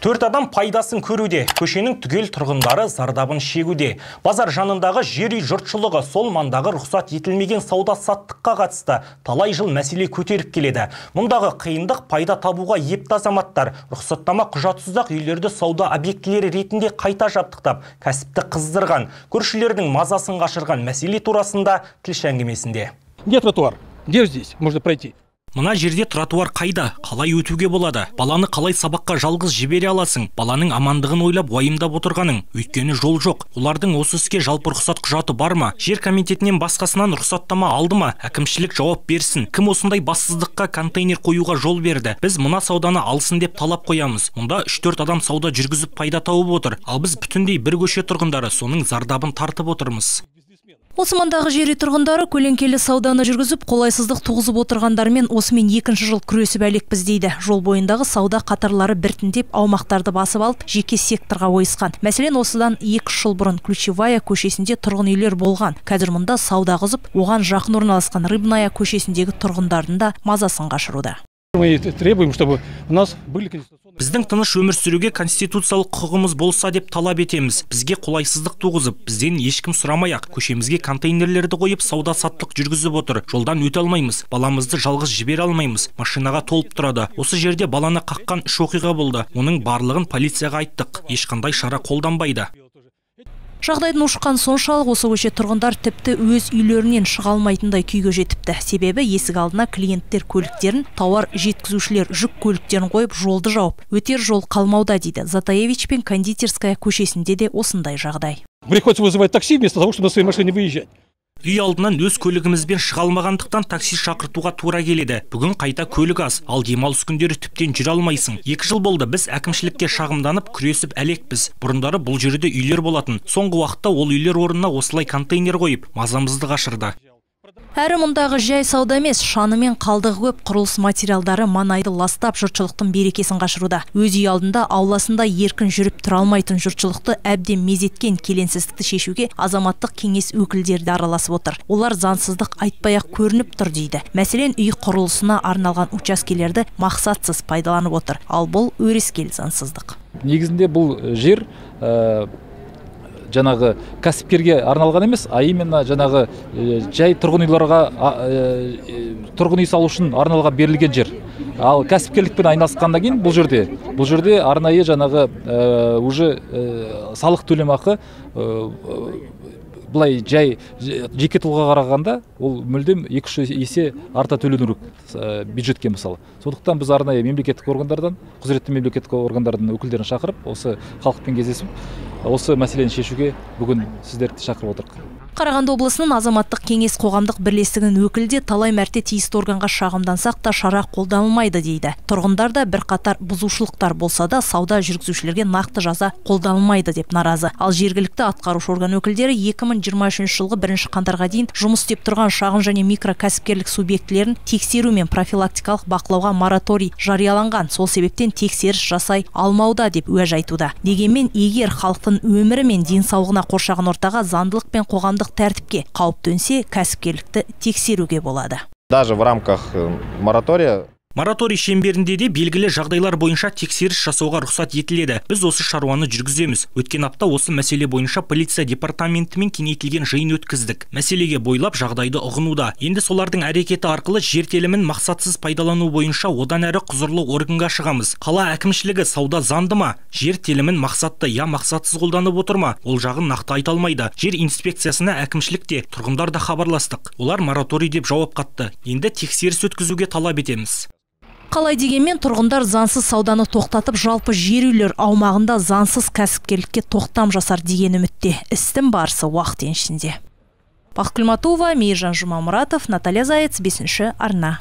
Төрт адам пайдасын көруде, көшенің түгел тұрғындары зардабын шегуде. Базар жанындағы жер үй жұртшылығы сол маңдағы рұқсат етілмеген сауда саттыққа қатысты талай жыл мәселе көтеріп келеді. Мұндағы қиындық пайда табуға епті азаматтар рұқсаттама құжатсыз-ақ үйлерді сауда объектілері ретінде қайта жабдықтап, кәсіпті қыздырған, көршілердің мазасын қашырған мәселе турасында тілші әңгімесінде. Где тротуар? Где здесь можно пройти? Мына жерде тротуар қайда? Қалай өтуге болады? Баланы қалай сабаққа жалғыз жібере аласың? Баланың амандығын ойлап уайымдап отырғаның. Өйткені жол жоқ. Олардың осы іске жалпы рұқсат құжаты бар ма? Жер комитетінен басқасынан рұқсаттама алды ма? Әкімшілік жауап берсін. Кім осындай бассыздыққа контейнер қоюға жол берді? Біз мына сауданы алсын деп талап қоямыз. Мұнда 3-4 адам сауда жүргізіп пайда тауып отыр. Ал біз бүтіндей бір көше тұрғындары соның зардабын тартып отырмыз. Осы маңдағы жер үй тұрғындары көлеңкелі сауданы жүргізіп, қолайсыздық туғызып отырғандармен осымен екінші жыл күресіп әлекпіз дейді. Жол бойындағы сауда қатарлары біртіндеп аумақтарды басып алып, жеке секторға ойысқан. Мәселен, осыдан 2 жыл бұрын Ключевая көшесінде тұрғын үйлер болған. Қазір мұнда сауда қызып, оған жақын орналасқан Рыбная көшесіндегі тұрғындардың да мазасын қашыруда. Мы требуем, чтобы у нас были конституционные. Біздің тыныш өмір сүруге конституциялық құқығымыз болса деп талап етеміз. Бізге қолайсыздық туғызып, бізден ешкім сұрамай-ақ көшемізге контейнерлерді қойып, сауда саттық жүргізіп отыр. Жолдан өте алмаймыз, баламызды жалғыз жібере алмаймыз. Машинаға толып тұрады. Осы жерде баланы қаққан 3 оқиға болды. Оның барлығын полицияға айттық. Ешқандай шара қолданбайды. Жағдайдың ушыққан соншалық, осы көше тұрғындар тіпті өз үйлерінен шыға алмайтындай күйге жетіпті. Себебі есік алдына клиенттер көліктерін, тауар жеткізушілер жүк көліктерін қойып, жолды жауып, өтер жол қалмауда дейді. Затаевич пен Кондитерская көшесінде де осындай жағдай. Приходится вызывать такси вместо того, чтобы на своей машине выезжать. Үй алдынан өз көлігімізбен шыға алмағандықтан такси шақыртуға тура келеді. Бүгін қайта көлік аз, ал демалыс күндері тіптен жүре алмайсың. 2 жыл болды, біз әкімшілікке шағымданып, күресіп әлекпіз. Бұрындары бұл жерде үйлер болатын. Соңғы уақытта ол үйлер орнына осылай контейнер қойып, мазамызды қашырды. Әрі мұндағы жай сауда емес, шанымен қалдығы көп құрылыс материалдары маңайды ластап, жұртшылықтың берекесін қашыруда. Өз үй алдында ауласында еркін жүріп тұра алмайтын жұртшылықты әбден мезеткен келеңсіздікті шешуге азаматтық кеңес өкілдері де араласып отыр. Олар заңсыздық айтпай-ақ көрініп тұр дейді. Мәселен, үй құрылысына арналған учаскелерді мақсатсыз пайдаланып отыр. Ал бұл өрескел заңсыздық. Негізінде бұл жер жаңағы кәсіпкерге арналған емес, а именно жаңағы жай тұрғын үйлерге, тұрғын үй салу үшін арналған берілген жер. Ал кәсіпкерлікпен айналысқаннан кейін бұл жерде арнайы жаңағы уже салық төлемақы былай жай жеке тұлғаға қарағанда ол мүлдем 2-3 есе арта төлену керек бюджетке мысалы. Сондықтан біз арнайы мемлекеттік органдардан, құзыретті мемлекеттік органдардың өкілдерін шақырып, осы халықпен кездесіп, осы мәселені шешуге бүгін сіздерді шақырып отырмық. Қарағанды облысының азаматтық кеңес қоғамдық бірлестігінің өкілі де талай мәрте тиісті органға шағымдансақ та шара қолданылмайды дейді. Тұрғындар да бірқатар бұзушылықтар болса да, сауда жүргізушілерге нақты жаза қолданылмайды деп наразы. Ал жергілікті атқарушы орган өкілдері 2023 жылғы 1 қаңтарға дейін жұмыс істеп тұрған шағын және микро кәсіпкерлік субъектілерін тексеру мен профилактикалық бақылауға мораторий жарияланған. Сол себептен тексеріс жасай алмауда деп уәж айтуда. Дегенмен, егер халықтың өмірі мен денсаулығына, қоршаған ортаға, заңдылық пен қоғамдық тәртіпке қауіп төнсе, кәсіпкерлікті тексеруге болады. Даже в рамках моратория. Мораторий шеңберінде де белгілі жағдайлар бойынша тексеріс жасауға рұқсат етіледі. Біз осы шаруаны жүргіземіз. Өткен апта осы мәселе бойынша полиция департаментімен кеңейтілген жиын өткіздік. Мәселеге бойлап жағдайды ұғынуда. Енді солардың әрекеті арқылы жер телімін мақсатсыз пайдалану бойынша одан әрі құзырлы органға шығамыз. Қала әкімшілігі сауда заңды ма? Жер телімін мақсатты я мақсатсыз қолданып отыр ма? Ол жағын нақты айта алмайды. Жер инспекциясына әкімшілік те, тұрғындар да хабарластық. Олар мораторий деп жауап қатты. Енді тексеріс өткізуге талап етеміз. Қалай дегенмен, тұрғындар заңсыз сауданы тоқтатып, жалпы жер үйлер аумағында заңсыз кәсіпкерлікке тоқтам жасар деген үмітте. Істің барысы уақыт еншісінде. Бақытгүл Матуова, Мейіржан Жұмамұратов, Наталья Заяц, 5 арна.